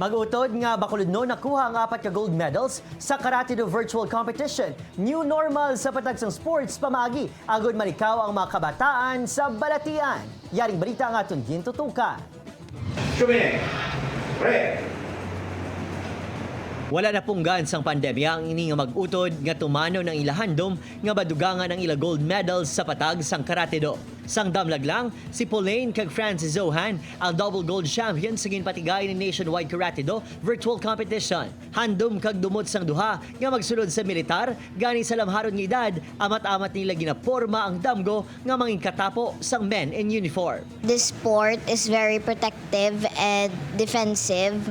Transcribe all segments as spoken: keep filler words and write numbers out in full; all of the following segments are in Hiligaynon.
Mag-utod nga bakulod no nakuha ang apat ka gold medals sa Karate Do Virtual Competition. New normal sa patag sang sports pamaagi agud malikaw ang mga kabataan sa balatian. Yaring balita ang aton gintutukan. Shumine. Red. Wala napunggan sang pandemya ang ini nga mag-utod nga tumanon ang ila handom nga madugangan ang ila gold medals sa patag sang Karate Do. Sang damlag lang, si Pauline kag Francis Zohan ang double gold champion sa ginpatigay ni Nationwide Karate Do Virtual Competition. Handom kag dumot sang duha nga magsulod sa militar, gani sa lamharon nga edad, amat-amat nila ginaporma ang damgo nga mangin katapo sang men in uniform. This sport is very protective and defensive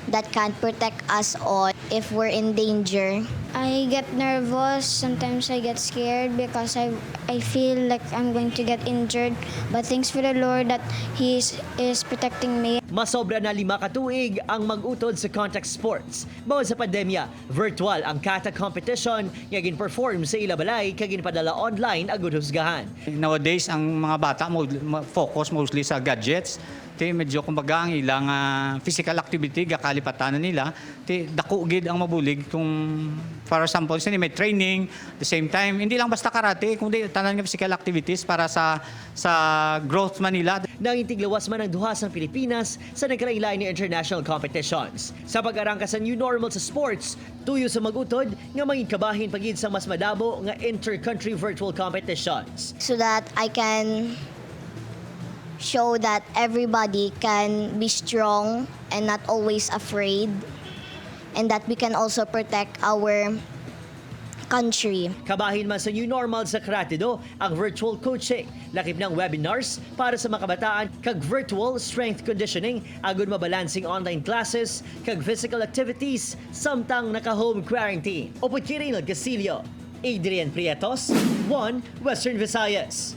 that can protect us all if we're in danger. I get nervous, sometimes I get scared because I I feel like I'm going to get injured, but thanks for the Lord that He is, is protecting me. Masobra na lima ka tuig ang mag-utod sa contact sports. Bawod sa pandemya, virtual ang kata competition nga gin-perform sa ila balay kag ginpadala online agud husgahan. Nowadays, ang mga bata mo, ma- focus mostly sa gadgets. Ti medyo kumbaga ang ilang ah, physical activity gakalipatan na nila. Ti dako gid ang mabulig kung, for example, sini may training, the same time hindi lang basta karate kundi tanan nga physical activities para sa sa growth man nila. Nangin tiglawas man ang duha sang Pilipinas sa nagkalain-lain nga international competitions. Sa pag-arangka sa new normal sa sports, tuyo sa mag-utod nga mangin kabahin pa gid sang mas madamo nga inter-country virtual competitions. So that I can show that everybody can be strong and not always afraid, and that we can also protect our country. Kabahin man sa new normal sa Karate Do ang virtual coaching, lakip ng webinars para sa mga kabataan kag virtual strength conditioning agud mabalanse ang online classes kag physical activities samtang naka-home quarantine. Upod kay Reynald Castillo, Adrian Prietos, One Western Visayas.